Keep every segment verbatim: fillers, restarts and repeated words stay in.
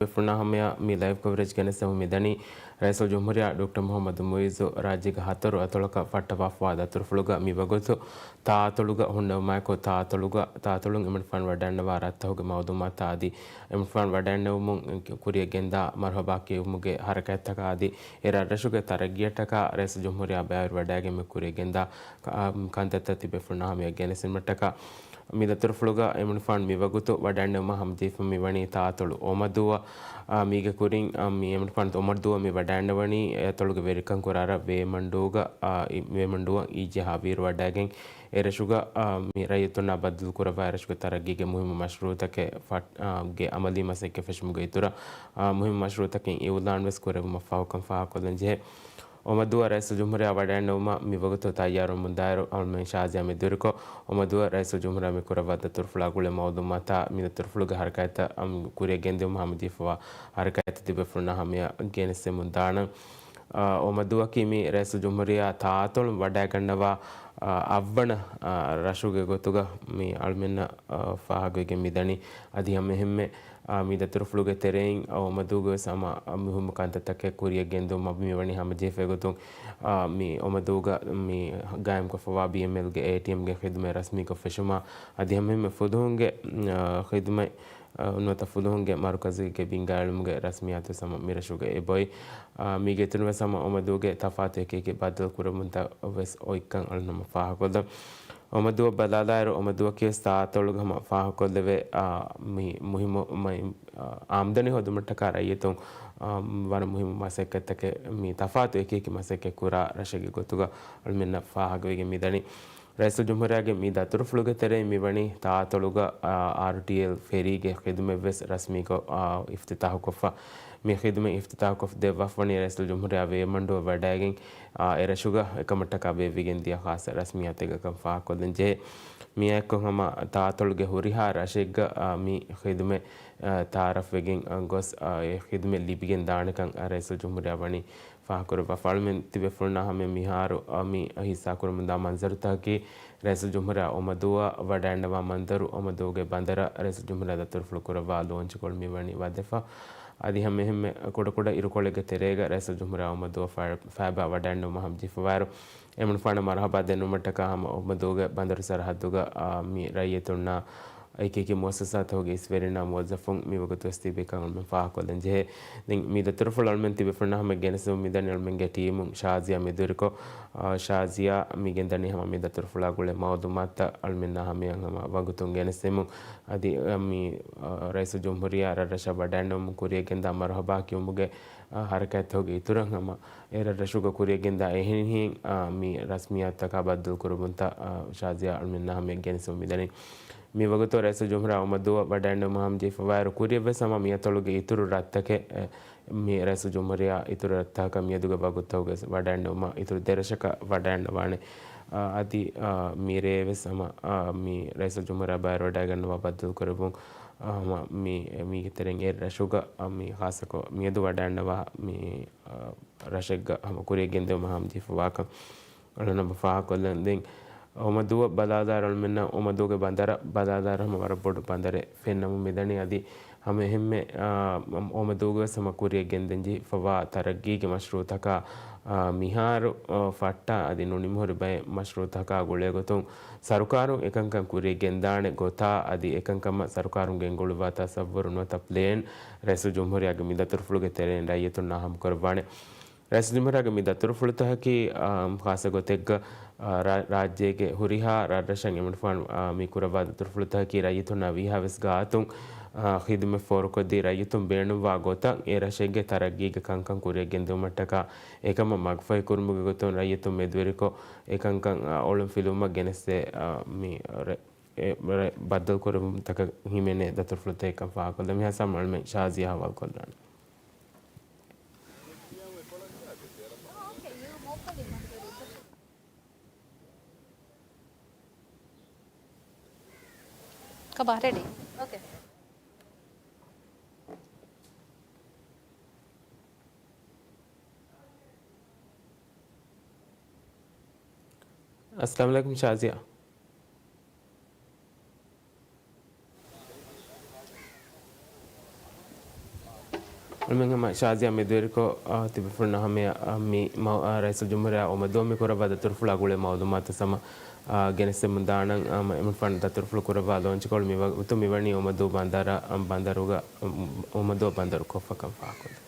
ބޭފުޅުންނާ ހަމަޔަށް މި ލައިވް ކަވަރޭޖް ގެނެސްދެމުން މިދަނީ، ރައީސުލްޖުމްހޫރިއްޔާ ޑޮކްޓަރ މުޙައްމަދު މުޢިއްޒު ރާއްޖޭގެ ހަތަރު އަތޮޅަކަށް ފައްޓަވާފަވާ ދަތުރުފުޅުގަ މިވަގުތު ތާއަތޮޅުގަ ހުންނެވުމާއެކު، ތާއަތޮޅުގަ، ތާއަތޮޅުން އެމަނިކުފާނު ވަޑައިންނަވާ ރަށްތަކުގެ މައުލޫމާތާ އަދި އެމަނިކުފާނު ވަޑައިންނެވުމުން ކުރިއަށް ގެންދާ މަރުޙަބާ ކިޔުމުގެ ހަރަކާތްތަކާ އަދި އެ ރަށްރަށުގެ ތަރައްގީއަށްޓަކާ ރައީސުލްޖުމްހޫރިއްޔާ ބައިވެރިވަޑައިގެން މި ކުރިއަށް ގެންދާ ކަ-، އާ، ކަންތައްތައް ތިބޭފުޅުންނާ ހަމަޔަށް ގެނެސްދިނުމަށްޓަކާ، މި ދަތުރުފުޅުގަ އެމަނިކުފާނު މިވަގުތު ވަޑައިންނެވުމަށް ހަމަޖެހިފަ މިވަނީ ތާއަތޮޅު އޮމަދޫއަށް. އާ، މީގެ ކުރިން، އާ، މި އެމަނިކުފާނު އޮމަދޫއަށް މި ވަޑައިންނެވަނީ އެ އަތޮޅުގެ ވެރިކަން ކުރާ ރަށް ވޭމަންޑޫގަ، އާ، އި-، ވޭމަންޑޫއަށް އީޖޭ ހާ ވީރު ވަޑައިގެން އެ ރަށުގަ، އާ، މި ރައްޔިތުންނާ ބައްދަލު ކުރައްވާ އެ ރަށުގެ ތަރައްގީގެ މުހިއްމު މަޝްރޫޢުތަކެއް ފަ-، އާ، ގެ އަމަލީ މަސައްކަތް ފެށުމުގެ އިތުރަށް، އާ، މުހިއްމު މަޝްރޫޢުތަކެއް އިއުލާން ވެސް ކުރެއްވުމަށް ފަހުކަން ފާހަގަކޮށްލަން ޖެހޭ. އޮމަދޫއަށް ރައީސުލްޖުމްހޫރިއްޔާ ވަޑައިންނެވުމަށް މިވަގުތު ތައްޔާރުވަމުންދާއިރު، އަޅުމެން ޝާޒިޔާ މެދުވެރިކޮށް، އޮމަދޫއަށް ރައީސުލްޖުމްހޫރިއްޔާ މި ކުރައްވާ ދަތުރުފުޅާ ގުޅޭ މައުލޫމާތާ މި ދަތުރުފުޅުގެ ހަރަކާތްތައް އަމް ކުރިއަށް ގެންދިއުމަށް ހަމަޖެހިފަވާ ހަރަކާތްތައް ތިބޭފުޅުންނާ ހަމަޔަށް ގެނެސްދެމުން ދާނަން. އަ، އޮމަދޫއަކީ މި ރައީސުލްޖުމްހޫރިއްޔާ ތާއަތޮޅުން ވަޑައިގަންނަވާ، އަ، އަށްވަނަ، އަ، ރަށުގެ ގޮތުގަ މި އަޅުމެންނަށް، އަ، ފާހަގަވެގެން މިދަނީ. އަދި ހަމައެހެންމެ އާ، މި ދަތުރުފުޅުގެ ތެރެއިން އޮމަދޫގެ ވެސް ހަމަ މުހިއްމު ކަންތައްތަކެއް ކުރިއަށް ގެންދިއުމަށް މިވަނީ ހަމަޖެހިފައި ގޮތުން، އާ، މި އޮމަދޫގަ މި ގާއިމްކޮށްފަވާ ބީއެމްއެލްގެ އޭޓީއެމްގެ ޚިދުމަތް ރަސްމީކޮށް ފެށުމާ، އަދި ހަމައެހެންމެ ފުލުހުންގެ، އާ، ޚިދުމަތް، އާ، ނުވަތަ ފުލުހުންގެ މަރުކަޒީގެ ބިންގާއެޅުމުގެ ރަސްމިއްޔާތު ވެސް ހަމަ މި ރަށުގަ އެބައޮތް. އާ، މީގެ އިތުރުން ވެސް ހަމަ އޮމަދޫގެ ތަފާތު އެކިއެކި ބައްދަލު ކުރެވުމުންތައް ވެސް އޮތްކަން އަޅުން ހަމަ ފާހަގަކޮށްލަން. އޮމަދޫއަށް ބަލާލާއިރު، އޮމަދޫއަކީ ވެސް ތާއަތޮޅުގަ ހަމަ ފާހަގަކޮށްލެވޭ، އާ، މި މުހިއްމު، މައި-، އާ، އާމްދަނީ ހޯދުމަށްޓަކާ ރައްޔިތުން، އާ، ވަރަށް މުހިއްމު މަސައްކަތްތަކެއް، މި ތަފާތު އެކިއެކި މަސައްކަތް ކުރާ ރަށެއްގެ ގޮތުގަ އަޅުމެންނަށް ފާހަގަވެގެން މިދަނީ. ރައީސުލްޖުމްހޫރިއްޔާގެ މި ދަތުރުފުޅުގެ ތެރެއިން މިވަނީ ތާއަތޮޅުގަ، އާ، އާރްޓީއެލް ފެރީގެ ޚިދުމަތް ވެސް ރަސްމީކޮށް، އާ، އިފްތިތާޙުކޮށްފަ. މި ޚިދުމަތް އިފްތިތާޙުކޮށް ދެއްވާފަވަނީ ރައީސުލްޖުމްހޫރިއްޔާ ވޭމަންޑޫއަށް ވަޑައިގެން، އާ، އެ ރަށުގަ އެކަމަށްޓަކާ ބޭއްވިގެން ދިޔަ ޚާއްޞަ ރަސްމިއްޔާތެއްގެކަން ފާހަގަކޮށްލަން ޖެހޭ. މިއާއެކު ހަމަ ތާއަތޮޅުގެ ހުރިހާ ރަށެއްގަ، އާ، މި ޚިދުމަތް، އާ، ތައާރަފްވެގެން، އާ، ގޮސް، އާ، އެ ޚިދުމަތް ލިބިގެން ދާނެކަން، އާ، ރައީސުލްޖުމްހޫރިއްޔާ ވަނީ ފާހަގަކުރައްވާފަ. އަޅުމެން ތިބޭފުޅުންނާ ހަމަ މިހާރު، އާ، މި ހިއްސާކުރަމުންދާ މަންޒަރުތަކަކީ ރައީސުލްޖުމްހޫރިއްޔާ އޮމަދޫއަށް ވަޑައިންނަވާ މަންޒަރު، އޮމަދޫގެ ބަނދަރަށް ރައީސުލްޖުމްހޫރިއްޔާ ދަތުރުފުޅު ކުރައްވާ ލޯންޗްކޮޅު މިވަނީ ވަދެފަ. އަދި ހަމައެހެންމެ ކުޑަކުޑަ އިރުކޮޅެއްގެ ތެރޭގަ ރައީސުލްޖުމްހޫރިއްޔާ އޮމަދޫއަށް ފަ-، ފައިބާ ވަޑައިންނެވުމަށް ހަމަޖެހިފަވާއިރު، އެމަނިކުފާނަށް މަރުޙަބާ ދެންނެވުމަށްޓަކާ ހަމަ އޮމަދޫގެ ބަނދަރު ސަރަހައްދުގަ، އާ، މި ރައްޔިތުންނާ އެކިއެކި މުއައްސަސާތަކުގެ އިސްވެރިންނާ މުވައްޒަފުން މިވަގުތުވެސް ތިބިކަން އަޅުމެން ފާހަގަކޮށްލަން ޖެހޭ. ދެން މި ދަތުރުފުޅު އަޅުމެން ތިބޭފުޅުންނާ ހަމަ ގެނެސްދެމުން މިދަނީ އަޅުމެންގެ ޓީމުން ޝާޒިޔާ މެދުވެރިކޮށް، އާ، ޝާޒިޔާ މި ގެންދަނީ ހަމަ މި ދަތުރުފުޅާ ގުޅޭ މައުލޫމާތުތައް އަޅުމެންނާ ހަމަޔަށް ހަމަ ވަގުތުން ގެނެސްދެމުން. އަދި، އަ، މި، އަ، ރައީސުލްޖުމްހޫރިއްޔާ ރަށްރަށަށް ވަޑައިންނެވުމުން ކުރިއަށް ގެންދާ މަރުޙަބާ ކިޔުމުގެ، އަ، ހަރަކާތްތަކުގެ އިތުރަށް ހަމަ އެ ރަށްރަށުގަ ކުރިއަށް ގެންދާ އެހެނިހެން، އަ، މި ރަސްމިއްޔާތުތަކާ ބައްދަލުކުރެވުންތައް، އަ، ޝާޒިޔާ އަޅުމެންނާ ހަމަޔަށް ގެނެސްދެމުން މިދަނީ. މިވަގުތު ރައީސުލްޖުމްހޫރިއްޔާ އޮމަދޫއަށް ވަޑައިންނެވުމަށް ހަމަޖެހިފަވާއިރު، ކުރިއަށްވެސް ހަމަ މިއަތޮޅުގެ އިތުރު ރަށްތަކެއް، އެ، މި ރައީސުލްޖުމްހޫރިއްޔާ އިތުރު ރަށްތަކަކަށް މިއަދުގެ ވަގުތުތަކުގައި ވަޑައިންނެވުމަށް އިތުރު ދެރަށަކަށް ވަޑައިންނަވާނެ. އަ، އަދި، އަ، މިރޭ ވެސް ހަމަ، އަ، މި ރައީސުލްޖުމްހޫރިއްޔާ ބައިވެރިވަޑައިގަންނަވާ ބައްދަލުކުރެއްވުން، އަ، ހަމަ މި، މީގެ ތެރެއިން އެ ރަށުގަ، އަ، މި ޚާއްޞަކޮށް މިއަދު ވަޑައިންނަވާ މި، އަ، ރަށެއްގަ ހަމަ ކުރިއަށް ގެންދެވުމަށް ހަމަޖެހިފަވާކަން އަޅުން ހަމަ ފާހަގަކޮށްލަން. ދެން އޮމަދޫއަށް ބަލާލާއިރު އަޅުމެންނަށް އޮމަދޫގެ ބަނދަރަށް ބަލާލާއިރު ހަމަ ވަރަށް ބޮޑު ބަނދަރެއް ފެންނަމުން މިދަނީ. އަދި ހަމަ އެހެންމެ، އާ، އޮމަދޫގަވެސް ހަމަ ކުރިއަށް ގެންދަން ޖެހިފަވާ ތަރައްގީގެ މަޝްރޫއުތަކާ، އާ، މިހާރު، އާ، ފައްޓާ އަދި ނުނިމިހުރި ބައެއް މަޝްރޫއުތަކާ ގުޅޭގޮތުން ސަރުކާރުން އެކަންކަން ކުރިއަށް ގެންދާނެ ގޮތާ އަދި އެކަންކަމަށް ސަރުކާރުން ގެންގުޅުއްވާ ތަސައްވުރު ނުވަތަ ޕްލޭން ރައީސުލްޖުމްހޫރިއްޔާގެ މި ދަތުރުފުޅުގެ ތެރެއިން ރައްޔިތުންނާ ހަމަކުރައްވާނެ. ރައީސުލްޖުމްހޫރިއްޔާގެ މި ދަތުރުފުޅުތަކަކީ، އާ، ޚާއްޞަ ގޮތެއްގަ، އާ، ރާ-، ރާއްޖޭގެ ހުރިހާ ރަށްރަށަށް އެމަނިކުފާނު، އާ، މި ކުރައްވާ ދަތުރުފުޅުތަކަކީ ރައްޔިތުންނާ ވީހާވެސް ގާތުން، އާ، ޚިދުމަތް ފޯރުކޮށްދީ ރައްޔިތުން ބޭނުންވާ ގޮތަށް އެ ރަށެއްގެ ތަރައްގީގެ ކަންކަން ކުރިއަށް ގެންދިއުމަށްޓަކާ އެކަމަށް މަގުފަހި ކުރުމުގެ ގޮތުން ރައްޔިތުން މެދުވެރިކޮށް އެކަންކަން، އާ، އޮޅުން ފިލުވުމަށް ގެނެސްދޭ، އާ، މި ރަ-، އެ ރަށް ބައްދަލުކުރުމުންތަކަށް ހިމެނޭ ދަތުރުފުޅުތަކެއްކަން ފާހަގަކޮށްލަން. މިހާ ސަމް އަޅުމެން ޝާޒިޔާ ހަވާލުކޮށްލާނެ. ކަބާ ރެޑީ. އޯކޭ. އައްސަލާމު ޢަލައިކުމް ޝާޒިޔާ. އެންމެން ހަމަ ޝާޒިޔާ މެދުވެރިކޮށް، އާ، ތިބޭފުޅުންނާ ހަމަޔަށް، އާ، މި މަ-، އާ، ރައީސުލްޖުމްހޫރިއްޔާ އޮމަދުވަމި ކުރައްވާ ދަތުރުފުޅާ ގުޅޭ މައުލޫމާތު ހަމަ، އާ، ގެނެސްދެމުން ދާނަން. އާ، އެމަނިކުފާނު ދަތުރުފުޅު ކުރައްވާ ލޯންޗްކޮޅު މި ވަގުތު މިވަނީ އޮމަދޫ ބަނދަރަށް، އާ، ބަނދަރުގަ، އޮމަދޫ ބަނދަރު ކޮށްފަކަން ފާހަގަކޮށްލި.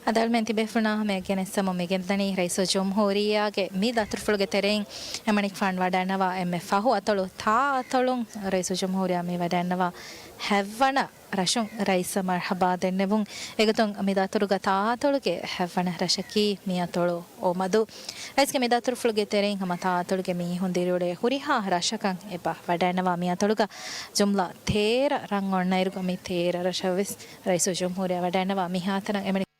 އަދި އަޅުމެން ތިބޭފުޅުންނާ ހަމަޔަށް ގެނެސްދެމުން މިގެންދަނީ ރައީސުލްޖުމްހޫރިއްޔާގެ މި ދަތުރުފުޅުގެ ތެރެއިން އެމަނިކުފާނު ވަޑައިންނަވާ އެންމެ ފަހު އަތޮޅު ތާ އަތޮޅުން ރައީސުލްޖުމްހޫރިއްޔާ މި ވަޑައިންނަވާ ހަތްވަނަ ރަށުން ރައީސަށް މަރުޙަބާ ދެންނެވުން. އެގޮތުން މި ދަތުރުގަ ތާ އަތޮޅުގެ ހަތްވަނަ ރަށަކީ މި އަތޮޅު އޮމަދޫ. ރައީސްގެ މި ދަތުރުފުޅުގެ ތެރެއިން ހަމަ ތާ އަތޮޅުގެ މީހުން ދިރިއުޅޭ ހުރިހާ ރަށަކަށް އެބަ ވަޑައިންނަވާ މި އަތޮޅުގަ ޖުމްލަ ތޭރަ ރަށް އޮންނައިރުގަ މި ތޭރަ ރަށަށް ވެސް ރައީސުލްޖުމްހޫރިއްޔާ ވަޑައިންނަވާ މިހާތަނަށް އެމަނިކުފާނުގެ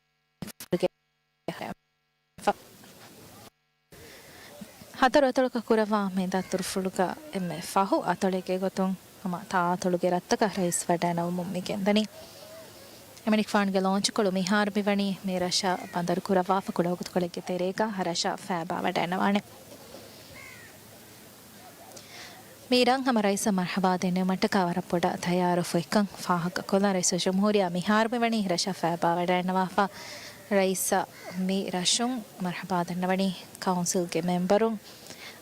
ހަތަރު އަތޮޅަކަށް ކުރައްވާ މި ދަތުރުފުޅުގަ އެންމެ ފަހު އަތޮޅެއްގެ ގޮތުން ހަމަ ތާ އަތޮޅުގެ ރަށްތަކަށް ރައީސް ވަޑައިނަމަމުން މި ގެންދަނީ. އެމަނިކުފާނުގެ ލޯންޗުކޮޅު މިހާރު މިވަނީ މި ރަށަށް ބަނދަރު ކުރައްވާފަ ކުޑަވަގުތުކޮޅެއްގެ ތެރޭގަ ރަށަށް ފައިބާ ވަޑައިނަވާނެ. މި ރަށް ހަމަ ރައީސަށް މަރުޙަބާ ދެންނެވުމަށްޓަކާ ވަރަށް ބޮޑަށް ތައްޔާރުވެފައިކަން ފާހަގަކޮށްލަން ރައީސުލްޖުމްހޫރިއްޔާ މިހާރު މިވަނީ ރަށަށް ފައިބާ ވަޑައިނަވާފަ. ރައީސަށް މި ރަށުން މަރުޙަބާ ދަންނަވަނީ ކައުންސިލްގެ މެމްބަރުން،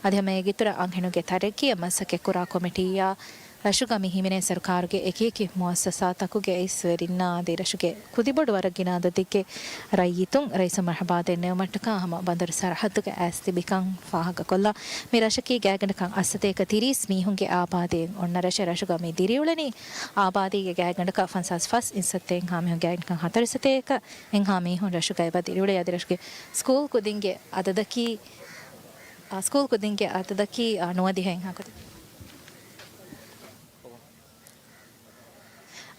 އަދި ހަމަ އޭގެއިތުރަށް އަންހެނުންގެ ތަރައްގީއަށް މަސައްކަތްކުރާ ކޮމިޓީއާ، ރަށުގަ މި ހިމެނޭ ސަރުކާރުގެ އެކިއެކި މުއައްސަސާތަކުގެ އައިސްވެރިންނާ އަދި ރަށުގެ ކުދިބޮޑު ވަރަށް ގިނަ އަދަދެއްގެ ރައްޔިތުން ރައީސަށް މަރުޙަބާ ދެންނެވުމަށްޓަކާ ހަމަ ބަނދަރު ސަރަހައްދުގަ އައިސް ތިބިކަން ފާހަގަކޮށްލާ. މި ރަށަކީ ގާތްގަނޑަކަށް އަށްސަތޭކަ ތިރީސް މީހުންގެ އާބާދީއެއް އޮންނަ ރަށެއް. ރަށުގަ މި ދިރިއުޅެނީ އާބާދީގެ ގާތްގަނޑަކަށް ފަންސާސް ފަސް އިންސައްތައެއްހާ މީހުން ގާތްގަނޑަކަށް ހަތަރު ސަތޭކައެއްހާ މީހުން ރަށުގަ އެބަ ދިރިއުޅޭ. އަދި ރަށުގެ ސްކޫލް ކުދިންގެ އަދަދަކީ، އާ، ސްކޫލް ކުދިންގެ އަދަދަކީ، އާ، ނުވަދިހައެއްހާ ކުދިން.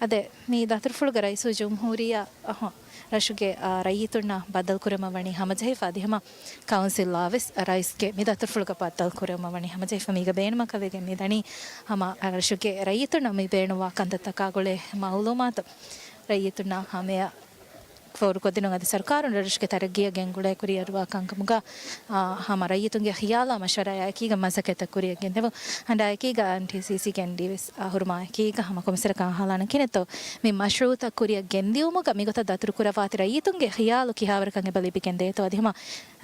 އަދި މި ދަތުރުފުޅުގަ ރައީސުލްޖުމްހޫރިއްޔާ، އަހަ، ރަށުގެ، އާ، ރައްޔިތުންނާ ބައްދަލުކުރުމަށް ވަނީ ހަމަޖެހިފަ. އަދި ހަމަ ކައުންސިލްއާ ވެސް ރައީސްގެ މި ދަތުރުފުޅުގަ ބައްދަލުކުރުމަށް ވަނީ ހަމަޖެހިފަ. މީގަ ބޭނުމަކަށް ވެގެން މި ދަނީ ހަމަ ރަށުގެ ރައްޔިތުންނަށް މި ބޭނުންވާ ކަންތައްތަކާ ގުޅޭ މައުލޫމާތު ރައްޔިތުންނާ ހަމަޔަށް ފޯރުކޮށްދިނުން. އަދި ސަރުކާރުން ރަށުގެ ތަރައްގީއަށް ގެންގުޅޭ ކުރިއަރުވާ ކަންކަމުގަ، އާ، ހަމަ ރައްޔިތުންގެ ޚިޔާލާ މަޝްވަރާއާ އެކީގަ މަސައްކަތްތައް ކުރިއަށް ގެންދެވުން. ހަނޑާ އެކީގަ އެމްޓީސީސީގެ އެމްޑީ ވެސް، އާ، ހުރުމާ އެކީގަ ހަމަ ކޮންމެސްވަރަކަށް އަހާލާނަން ކިހިނެއްތޯ މި މަޝްރޫއުތައް ކުރިއަށް ގެންދިއުމުގަ މިގޮތަށް ދަތުރުކުރައްވާތި ރައްޔިތުންގެ ޚިޔާލު ކިހާވަރަކަށް އެބަ ލިބިގެން ދޭތޯ. އަދި ހަމަ،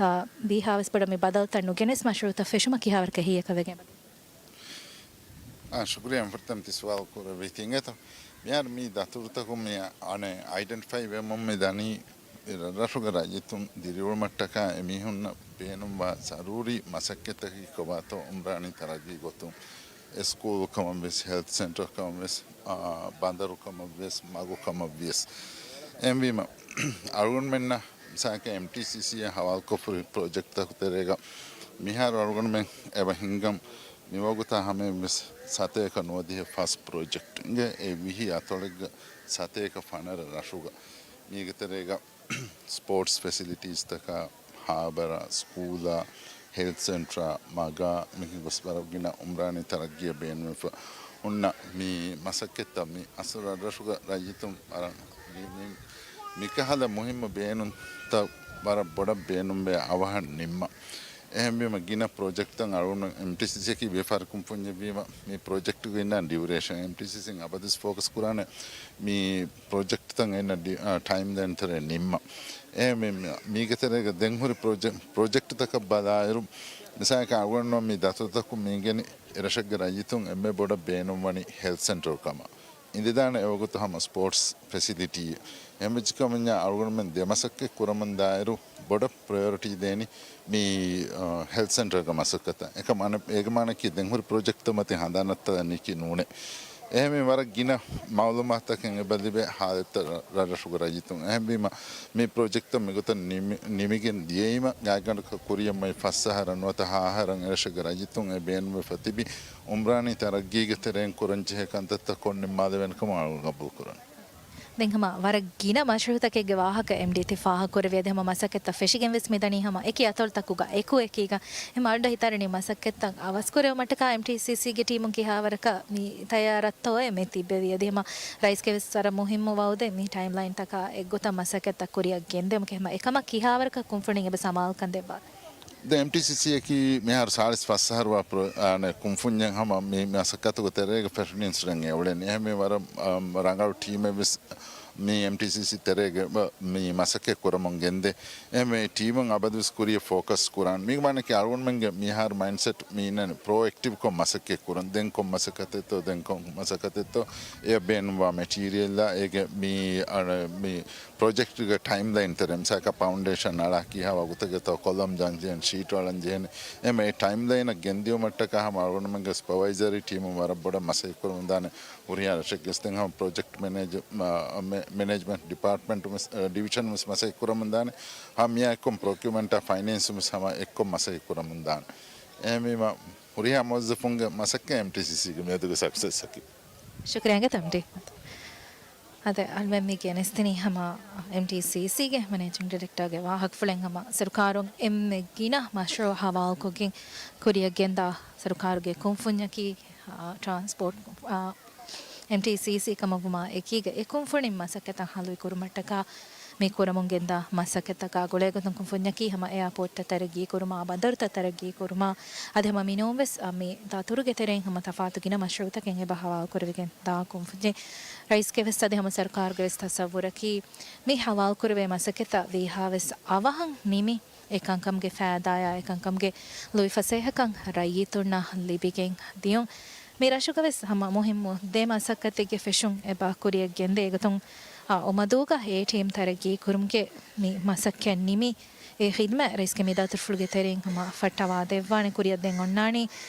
އާ، ވީހާވެސް ބޮޑަށް މި ބަދަލުތައް ނުގެނެސް މަޝްރޫއުތައް ފެށުމަށް ކިހާވަރަކަށް ހެއްޔޭކަށް ވެގެން އެބަ އާ، ޝުކުރިއްޔާ. ފުރަތަމަ ތި ސުވާލު ކުރެއްވީތީ އިނގޭތޯ. މިހާރު މި ދަތުރުތަކުން މި އަނެއް އައިޑެންޓިފައި ވެމުން މި ދަނީ، ރަށްރަށުގެ ރައްޔިތުން ދިރިއުޅުމަށްޓަކާ އެމީހުންނަށް ބޭނުންވާ ޒަރޫރީ މަސައްކަތްތަކީ ކޮބާތޯ އުމްރާނީ ތަރައްގީ ގޮތުން، އެ ސްކޫލް ކަމަށްވެސް، ހެލްތް ސެންޓަރ ކަމަށްވެސް، އާ، ބަނދަރު ކަމަށްވެސް، މަގު ކަމަށްވިޔަސް. އެހެންވީމަ، އަޅުގަނޑުމެންނަށް މިސާލަކަށް އެމްޓީސީސީއަށް ހަވާލުކޮށްފަ ހުރި ޕްރޮޖެކްޓްތަކު ތެރޭގަ މިހާރު އަޅުގަނޑުމެން އެބަ ހިންގަން މިވަގުތާ ހަމައިން ވެސް ސަތޭކަ ނުވަދިހަ ފަސް ޕްރޮޖެކްޓް އިނގޭ، އެ ވިހި އަތޮޅެއްގަ ސަތޭކަ ފަނަރަ ރަށުގަ. މީގެ ތެރޭގަ ސްޕޯޓްސް ފެސިލިޓީސްތަކާ، ހާބަރާ، ސްކޫލާ، ހެލްތް ސެންޓަރާ، މަގާ، މިހި ގޮސް ވަރަށް ގިނަ އުމްރާނީ ތަރައްގީއަށް ބޭނުންވެފަ ހުންނަ މި މަސައްކަތްތައް މި އަސްލު ރަށްރަށުގަ ރައްޔިތުން ވަރަށް މި، މި، މިކަހަލަ މުހިއްމު ބޭނުންތައް ވަރަށް ބޮޑަށް ބޭނުންވޭ އަވަހަށް ނިންމަ. އެހެންވީމަ ގިނަ ޕްރޮޖެކްޓްތައް އަޅުގަނޑު އެމްޓީސީސީއަކީ ވިޔަފާރި ކުންފުންޏެއްވީމަ، މި ޕްރޮޖެކްޓްގެ އިންނަ ޑިއުރޭޝަން އެމްޓީސީސީން އަބަދުވެސް ފޯކަސް ކުރާނެ މި ޕްރޮޖެކްޓްތައް އިންނަ ޑި-، އާ، ޓައިމް ލައިން ތެރޭ ނިންމަ. އެ މި-، މި-، މީގެ ތެރޭގަ ދެން ހުރި ޕްރޮޖެ-، ޕްރޮޖެކްޓްތަކަށް ބަލާއިރު، މިސާލަކަށް އަޅުގަނޑު މި ދަތުރުތަކުން މި އިނގެނީ އެ ރަށެއްގެ ރައްޔިތުން އެންމެ ބޮޑަށް ބޭނުންވަނީ ހެލްތް ސެންޓަރު ކަމަށް. އިނދެދާނެ އެވަގުތު ހަމަ ސްޕޯޓްސް ފެސިލިޓީ. އެހެންވެއްޖެކަމަންޏާ އަޅުގަނޑުމެން ދެމަސައްކަތް ކުރަމުންދާއިރު ބޮޑަށް ޕްރަޔޮރިޓީ ދޭނީ މި، އަ، ހެލްތް ސެންޓަރގެ މަސައްކަތަށް. އެކަމަ އަނެއް އޭގެ މާނައަކީ ދެން ހުރި ޕްރޮޖެކްޓްތައް މަތިން ހަނދާން ނައްތާލަން ނިކި ނޫނޭ. އެހެންވީމަ ވަރަށް ގިނަ މައުލޫމާތުތަކެއް އެބަ ލިބޭ ހާލަތްތައް ރަށްރަށުގެ ރައްޔިތުން. އެހެންވީމަ މި ޕްރޮޖެކްޓްތައް މިގޮތަށް ނިމި-، ނިމިގެން ދިޔައީމަ ގާތްގަނޑަކަށް ކުރިއަށް މައި ފަސް އަހަރަށް ނުވަތަ ހަ އަހަރަށް އެރަށުގެ ރައްޔިތުން އެ ބޭނުންވެފަ ތިބި އުމްރާނީ ތަރައްގީގެ ތެރެއިން ކުރަންޖެހޭ ކަންތައްތައް ކޮށް ނިންމާލެވޭނެ ކަމަށް އަޅުގަނޑު ގަބޫލުކުރަން. ދެން ހަމަ ވަރަށް ގިނަ މަޝްރޫއުތަކެއްގެ ވާހަކަ އެމްޑީ ތި ފާހަގަކުރެއްވި. އަދި ހަމަ މަސައްކަތްތައް ފެށިގެން ވެސް މިދަނީ ހަމަ އެކި އަތޮޅުތަކުގަ އެކު އެކީގަ. އެމަ އަޅުގަނޑަށް ހިތަށް އަރަނީ މަސައްކަތްތައް އަވަސްކުރެވުމަށްޓަކާ އެމްޓީސީސީގެ ޓީމުން ކިހާވަރަކަށް މި ތައްޔާރަށްތޯއޭ މި ތިއްބެވީ. އަދި ހަމަ ރައީސްގެ ވެސް ވަރަށް މުހިއްމު ވައުދެއް މި ޓައިމްލައިންތަކާ އެއްގޮތަށް މަސައްކަތްތައް ކުރިއަށް ގެންދެވުމަކީ. ހަމަ އެކަމަށް ކިހާވަރަކަށް ކުންފުނިން އެބަ ސަމާލުކަން ދެއްވާ؟ ދެ އެމްޓީސީސީއަކީ މިހާރު ސާޅީސް ފަސް އަހަރު ވާ ޕްރޮ-، އާނެ، ކުންފުންޏެއް ހަމަ މި މަސައްކަތުގެ ތެރޭގަ ފެށުނީ އިންސިޑެންޓް އެ އުޅެނީ. އެހެންވެ ވަރަށް، އާ، ރަނގަޅު ޓީމެއް ވެސް މި އެމްޓީސީސީ ތެރޭގަ މި މަސައްކަތް ކުރަމުން ގެންދޭ. އެހެންވެ ޓީމުން އަބަދުވެސް ކުރިޔަށް ފޯކަސް ކުރާން. މީގެ މާނައަކީ އަޅުގަނޑުމެންގެ މިހާރު މައިންޑްސެޓް މި އިންނަނީ ޕްރޯއެކްޓިވްކޮށް މަސައްކަތް ކުރަން. ދެން ކޮން މަސައްކަތެއްތޯ، ދެން ކޮން މަސައްކަތެއްތޯ، އެ ބޭނުންވާ މެޓީރިއަލްއާ އޭގެ މި، އަ، މި ޕްރޮޖެކްޓްގެ ޓައިމްލައިން ތެރޭ، މިސާލަކަށް ފައުންޑޭޝަން އަޅާ ކިހާ ވަގުތެއްގަތޯ ކޮލަމް ޖަންޖެހެން، ޝީޓް އަޅަން ޖެހެން، އެމެ އެ ޓައިމްލައިނަށް ގެންދިއުމަށްޓަކާ ހަމަ އަޅުގަނޑުމެންގެ ސްޕަވައިޒަރީ ޓީމުން ވަރަށް ބޮޑަށް މަސައްކަތް ކުރަމުންދާނެ. ހުރިހާ ރަށެއްގެސް ދެން ހަމަ ޕްރޮޖެކްޓް މެނޭޖް-، މަ-، މެ-، މެނޭޖްމަންޓް ޑިޕާޓްމަންޓު ވެސް، އަ، ޑިވިޝަން ވެސް މަސައްކަތް ކުރަމުންދާނެ. ހަމަ މިއާ އެއްކޮށް ޕްރޮކިއުމަންޓާ ފައިނޭންސު ވެސް ހަމަ އެއްކޮށް މަސައްކަތް ކުރަމުންދާނެ. އެހެންވީމަ ހުރިހާ މުވައްޒަފުންގެ މަސައްކަތް އެމްޓީސީސީގެ މިއަދުގެ ސަކްސެސްއަކީ. ޝުކުރިއްޔާ ތަމްރީން. އަދި އަޅުމެން މި ގެނެސްދިނީ ހަމަ އެމްޓީސީސީގެ މެނޭޖިން ޑިރެކްޓަރގެ ވާހަކަފުޅެއް ހަމަ ސަރުކާރުން އެންމެ ގިނަ މަޝްރޫއު ހަވާލުކޮށްގެން ކުރިއަށް ގެންދާ ސަރުކާރުގެ ކުންފުންޏަކީ، އާ، ޓްރާންސްޕޯޓް، އާ، އެމްޓީސީސީ ކަމަށްވުމާ އެކީގަ އެ ކުންފުނިން މަސައްކަތަށް ހަލުވި ކުރުމަށްޓަކާ މި ކުރަމުން ގެންދާ މަސައްކަތްތަކާ ގުޅޭގޮތުން ކުންފުންޏަކީ ހަމަ އެއާޕޯޓްތައް ތަރައްގީ ކުރުމާ، ބަނދަރުތައް ތަރައްގީ ކުރުމާ، އަދި ހަމަ މިނޫންވެސް، އަ، މި ދަތުރުގެ ތެރެއިން ހަމަ ތަފާތު ގިނަ މަޝްރޫއުތަކެއް އެބަ ހަވާލުކުރެވިގެން ދާ ކުންފުންޏެއް. ރައީސްގެ ވެސް އަދި ހަމަ ސަރުކާރުގެ ވެސް ތަސައްވުރަކީ، މި ހަވާލުކުރެވޭ މަސައްކަތްތައް ވީހާވެސް އަވަހަށް ނިމި، އެކަންކަމުގެ ފައިދާއާ އެކަންކަމުގެ ލުއިފަސޭހަކަން ރައްޔިތުންނަށް ލިބިގެން ދިޔުން. މި ރަށުގަ ވެސް ހަމަ މުހިއްމު ދެ މަސައްކަތެއްގެ ފެށުން އެބަ ކުރިއަށް ގެންދޭ. އެގޮތުން، އާ، އޮމަދޫގަ އޭޓީއެމް ތަރައްގީ ކުރުމުގެ މި މަސައްކަތް ނިމި، އެ ޚިދުމަތް ރައީސްގެ މި ދަތުރުފުޅުގެ ތެރެއިން ހަމަ ފައްޓަވާ ދެއްވާނެ. ކުރިއަށް ދެން އޮންނާނީ،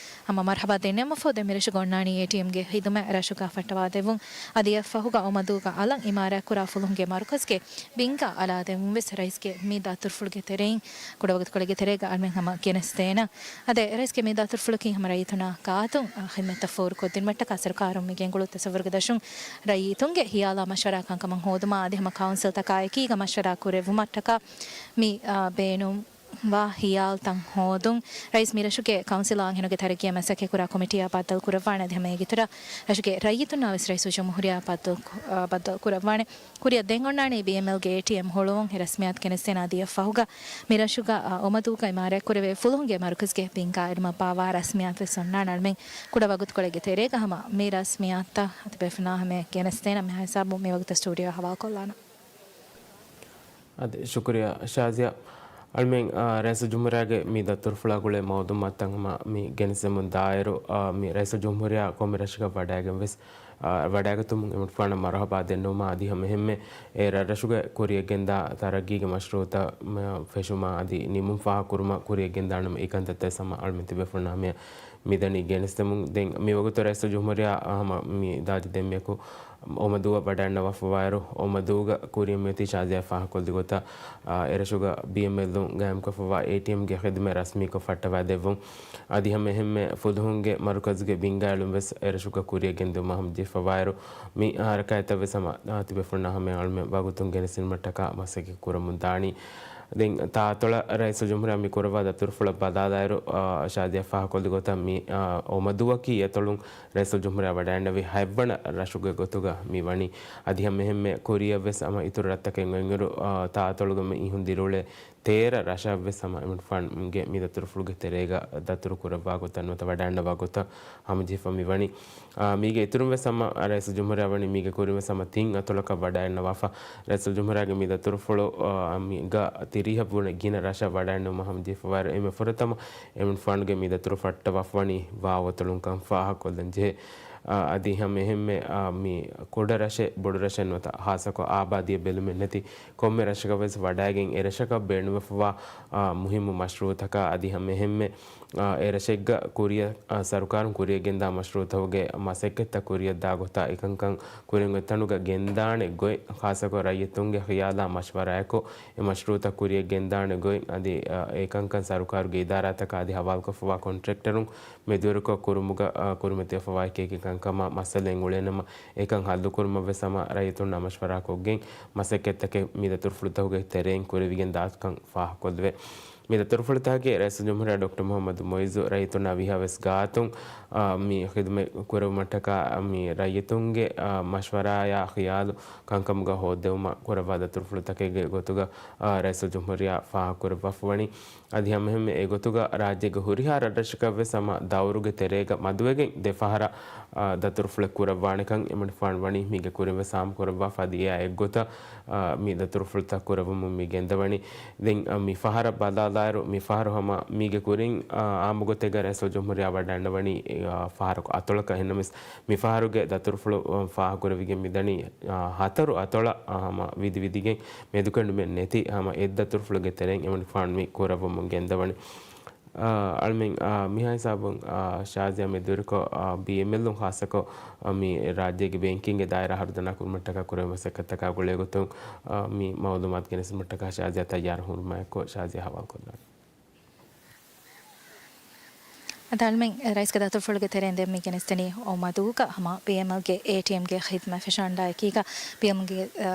ހަމަ މަރްހަބާ ދެންނެވުމަށްފަހު ދެން މިރަށުގަ އޮންނާނީ އޭޓީއެމްގެ ޚިދުމަތް ރަށުގަ ފައްޓަވާ ދެއްވުން. އަދި އެއަށްފަހުގަ އޮމަދޫގަ އަލަށް އިމާރާތްކުރާ ފުލުހުންގެ މަރުކަޒުގެ ބިންގާ އަލާ ދެއްވުން ވެސް ރައީސްގެ މި ދަތުރުފުޅުގެ ތެރެއިން ކުޑަވަގުތުކޮޅެއްގެ ތެރޭގަ އަޅުމެން ހަމަ ގެނެސްދޭނަން. އަދި ރައީސްގެ މި ދަތުރުފުޅަކީ ހަމަ ރައްޔިތުންނާ ގާތުން، އާ، ޚިދުމަތްތައް ފޯރުކޮށްދިނުމަށްޓަކާ ސަރުކާރުން މި ގެންގުޅު ތަސައްވުރުގެ ދަށުން ރައްޔިތުންގެ ހިޔާލާ މަޝްވަރާ ކަންކަމަށް ހޯދުމާ، އަދި ހަމަ ކައުންސިލްތަކާ އެކީގަ މަޝްވަރާ ކުރެއްވުމަށްޓަކާ މި، އާ، ބޭނުން ވާ ހިޔާލުތައް ހޯދުން. ރައީސް މިރަށުގެ ކައުންސިލް އާންހެނުގެ ތަރައްގީއަށް މަސައްކަތްކުރާ ކޮމިޓީއާ ބައްދަލުކުރައްވާނެ. އަދި ހަމަ އޭގެ އިތުރަށް ރަށުގެ ރައްޔިތުންނާ ވެސް ރައީސުލްޖުމްހޫރިއްޔާ ބައްދަލު، އާ، ބައްދަލުކުރައްވާނެ. ކުރިއަށް ދެން އޮންނާނީ ބީއެމްއެލްގެ އޭޓީއެމް ހުޅުވުން. އެ ރަސްމިއްޔާތު ގެނެސްދޭނަ އަދި އެއަށްފަހުގަ މިރަށުގަ، އާ، އޮމަދޫގަ އިމާރާތްކުރެވޭ ފުލުހުންގެ މަރުކަޒުގެ ބިންގާ އެޅުމަށް ބާއްވާ ރަސްމިއްޔާތު ވެސް އޮންނާނެ. އަޅުމެން ކުޑަ ވަގުތުކޮޅެއްގެ ތެރޭގަ ހަމަ މި ރަސްމިއްޔާތުތައް އަދި ބޭފުޅުންނާ ހަމަޔަށް ގެނެސްދޭނަ. މިހާ ހިސާބުން މިވަގުތަށް ސްޓޫޑިއޯ ހަވާލުކޮށްލާނަން. އަދި ޝުކުރިއްޔާ ޝާޒިޔާ. އަޅުމެން، އާ، ރައީސުލްޖުމްހޫރިއްޔާގެ މި ދަތުރުފުޅާ ގުޅޭ މައުލޫމާތުތައް ހަމަ މި ގެނެސްދެމުން ދާއިރު، އާ، މި ރައީސުލްޖުމްހޫރިއްޔާ ކޮންމެ ރަށަކަށް ވަޑައިގެން ވެސް، އާ، ވަޑައިގަތުމުން އެމަނިކުފާނަށް މަރުހަބާ ދެންނެވުމާ އަދި ހަމައެހެންމެ އެ ރަށްރަށުގެ ކުރިއަށް ގެންދާ ތަރައްގީގެ މަޝްރޫއުތައް، މަ، ފެށުމާ އަދި ނިމުން ފާހަގަކުރުމަށް ކުރިއަށް ގެންދާނަމަ އެކަންތައްތައް ހަމަ އަޅުމެން ތިބޭފުޅުންނާ ހަމަޔަށް މިދަނީ ގެނެސްދެމުން. ދެން މިވަގުތު ރައީސުލްޖުމްހޫރިއްޔާ ހަމަ މި ދާދި ދެންމެޔަކު އޮމަދޫއަށް ވަޑައިންނަވާފަވާއިރު، އޮމަދޫގަ ކުރިއަށް މިއޮތީ ޝާޒިޔާ ފާހަގަކޮށްލި ގޮތަށް، އާ، އެރަށުގަ ބީއެމްއެލުން ގާއިމްކޮށްފަވާ އޭޓީއެމްގެ ޚިދުމަތް ރަސްމީކޮށް ފައްޓަވާދެއްވުން. އަދި ހަމައެހެންމެ ފުލުހުންގެ މަރުކަޒުގެ ބިންގާއެޅުން ވެސް އެރަށުގަ ކުރިއަށް ގެންދިއުމަށް ހަމަޖެހިފަވާއިރު، މި ހަރަކާތްތައް ވެސް ހަމަ، އާ، ތިބޭފުޅުންނާ ހަމަޔަށް އަޅުމެން ވަގުތުން ގެނެސްދިނުމަށްޓަކާ މަސައްކަތް ކުރަމުން ދާނީ. ދެން ތާއަތޮޅަށް ރައީސުލްޖުމްހޫރިއްޔާ މި ކުރައްވާ ދަތުރުފުޅަށް ބަލާލާއިރު، އާ، ޝާޒިޔާ ފާހަގަކޮށްލި ގޮތަށް މި، އާ، އޮމަދޫއަކީ އެތޮޅުން ރައީސުލްޖުމްހޫރިއްޔާ ވަޑައިންނެވި ހަތްވަނަ ރަށުގެ ގޮތުގަ މި ވަނީ. އަދި ހަމައެހެންމެ ކުރިއަށް ވެސް ހަމަ އިތުރު ރަށްތަކެއް އޮތްއިރު، އާ، ތާއަތޮޅުގަ މި އިހުން ދިރިއުޅޭ ތޭރަ ރަށަށް ވެސް ހަމަ އެމަނިކުފާނުގެ މި ދަތުރުފުޅުގެ ތެރޭގަ ދަތުރު ކުރައްވާ ގޮތަށް ނުވަތަ ވަޑައިންނަވާ ގޮތަށް ހަމަޖެހިފަ މި ވަނީ. އާ، މީގެ އިތުރުން ވެސް ހަމަ ރައީސުލްޖުމްހޫރިއްޔާ ވަނީ މީގެ ކުރިން ވެސް ހަމަ ތިން އަތޮޅަކަށް ވަޑައިންނަވާފަ. ރައީސުލްޖުމްހޫރިއްޔާގެ މި ދަތުރުފުޅު، އާ، މީގަ ތިރީހަށް ވުރެ ގިނަ ރަށަށް ވަޑައިންނެވުމަށް ހަމަޖެހިފަވާއިރު، އެންމެ ފުރަތަމަ އެމަނިކުފާނުގެ މި ދަތުރު ފައްޓަވާފަ ވަނީ ވާ އަތޮޅުންކަން ފާހަގަކޮށްލަން ޖެހޭ. އާ، އަދި ހަމައެހެންމެ، އާ، މި ކުޑަ ރަށެއް ބޮޑު ރަށެއް ނުވަތަ ހާއްސަކޮށް އާބާދީއެއް ބެލުމެއް ނެތި ކޮންމެ ރަށަކަށް ވެސް ވަޑައިގެން އެރަށަކަށް ބޭނުންވެފަވާ، އާ، މުހިއްމު މަޝްރޫއުތަކާ އަދި ހަމައެހެންމެ، އާ، އެރަށެއްގަ ކުރިއަށް، އާ، ސަރުކާރުން ކުރިއަށް ގެންދާ މަޝްރޫއުތަކުގެ މަސައްކަތްތައް ކުރިއަށް ދާ ގޮތާ އެކަންކަން ކުރިން އޮތް ތަނުގަ ގެންދާނެ ގޮތް، ޚާއްޞަކޮށް ރައްޔިތުންގެ ޚިޔާލާ މަޝްވަރާއެކު އެ މަޝްރޫއުތައް ކުރިއަށް ގެންދާނެ ގޮތް އަދި، އާ، އެކަންކަން ސަރުކާރުގެ އިދާރާތަކާ އަދި ހަވާލުކޮށްފަވާ ކޮންޓްރެކްޓަރުން މެދުވެރިކޮށް ކުރުމުގަ، އާ، ކުރިމަތިވެފަވާ އެކި އެކި ކަންކަމާ މައްސަލައެއް އުޅޭނަމަ، އެކަން ހައްލުކުރުމަށް ވެސް ހަމަ ރައްޔިތުންނާ މަޝްވަރާކޮށްގެން މަސައްކަތްތަކެއް މި ދަތުރުފުޅުތަކުގެ ތެރެއިން ކުރެވިގެން ދާކަން ފާހަގަކޮށްލެވޭ. މި ދަތުރުފުޅުތަކަކީ ރައީސުލްޖުމްހޫރިއްޔާ ޑޮކްޓަރ މުޙައްމަދު މުޢިއްޒު ރައްޔިތުންނާ ވީހާވެސް ގާތުން، އާ، މި ޚިދުމަތް ކުރެވުމަށްޓަކާ މި ރައްޔިތުންގެ، އާ، މަޝްވަރާއާ ޚިޔާލު ކަންކަމުގަ ހޯއްދެވުމަށް ކުރައްވާ ދަތުރުފުޅުތަކެއްގެ ގޮތުގަ، އާ، ރައީސުލްޖުމްހޫރިއްޔާ ފާހަގަކުރައްވާފަވަނީ. އަދި ހަމައެހެންމެ އެގޮތުގަ ރާއްޖޭގެ ހުރިހާ ރަށްރަށަކަށްވެސް ހަމަ ދައުރުގެ ތެރޭގަ މަދުވެގެން ދެ ފަހަރަށް، އާ، ދަތުރުފުޅެއް ކުރައްވާނެކަން އެމަނިކުފާނު ވަނީ މީގެ ކުރިންވެސް ހާމަކުރައްވާފަ. އަދި އެއާ އެއްގޮތަށް، އާ، މި ދަތުރުފުޅުތައް ކުރެއްވުމުން މި ގެންދަވަނީ. ދެން، އާ، މި ފަހަރަށް ބަލާލާއިރު، މި ފަހަރު ހަމަ މީގެ ކުރިން، އާ، އާއްމުގޮތެއްގަ ރައީސުލްޖުމްހޫރިއްޔާ ވަޑައިގަންނަވަނީ، އާ، ފަހަރަކު އަތޮޅަކަށް. އެހެންނަމަވެސް، މި ފަހަރުގެ ދަތުރުފުޅު، އާ، ފާހަގަކުރެވިގެން މިދަނީ، އާ، ހަތަރު އަތޮޅަށް، އާ، ހަމަ ވިދިވިދިގެން މެދުކެނޑުމެއް ނެތި ހަމަ އެއްދަތުރުފުޅުގެ ތެރެއިން އެމަނިކުފާނު މި ކުރައްވަމުން ގެންދަވަނީ. އާ، އަޅުމެން، އާ، މިހާ ހިސާބުން، އާ، ޝާޒިޔާ މެދުވެރިކޮށް، އާ، ބީއެމްއެލުން ޚާއްޞަކޮށް، އާ، މި ރާއްޖޭގެ ބޭންކިންގެ ދާއިރާ ހަރުދަނާ ކުރުމަށްޓަކާ ކުރެވޭ މަސައްކަތްތަކާ ގުޅޭގޮތުން، އާ، މި މައުލޫމާތު ގެނެސްދިނުމަށްޓަކާ ޝާޒިޔާ ތައްޔާރު ހުރުމާއެކު ޝާޒިޔާ ހަވާލުކޮށްލާނެ. އަދި އަޅުމެން ރައީސްގެ ދަތުރުފުޅުގެ ތެރެއިން ދެން މި ގެނެސްދެނީ އޮމަދޫގަ ހަމަ ބީއެމްއެލްގެ އޭޓީއެމްގެ ޚިދްމަތް ފެށަންޑާއެކީގަ، ބީއެމްއެލްގެ، އަ،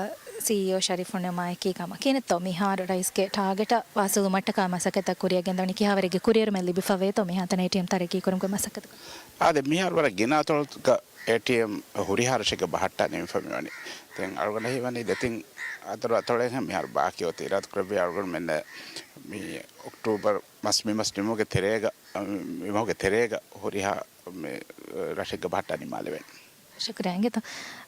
ސީއީއޯ ޝަރީފު ނިމާއެކީގަ ހަމަ ކިހިނެއްތޯ މިހާރު ރައީސްގެ ޓާގެޓަށް ވާސިލުވުމަށްޓަކާ މަސައްކަތްތައް ކުރިއަށް ގެންދަވަނީ؟ ކިހާވަރެއްގެ ކުރިއެރުމެއް ލިބިފަވޭތޯ މިހާތަނަށް އޭޓީއެމް ތަރައްގީ ކުރުމުގެ މަސައްކަތުގަ؟ އާދެ، މިހާރު ވަރަށް ގިނަ އަތޮޅުގަ އޭޓީއެމް ހުރިހާ ރަށެއްގަ ބަހައްޓާ ނިމިފަ މިވަނީ. ދެން އަޅުގަނޑަށް ހީވަނީ ދެތިން ހަތަރު އަތޮޅެއްހެން މިހާރު ބާކީ އޮތީ. އިރާދަކުރެއްވިއްޔާ އަޅުގަނޑުމެންނަށް މި އޮކްޓޫބަރު މަސް މި މަސް ނިމުމުގެ ތެރޭގަ، މި މަހުގެ ތެރޭގަ ހުރިހާ މި ރަށެއްގަ ބަހައްޓާ ނިމާލެވޭނެ. ޝުކުރިއްޔާ އިނގޭތޯ.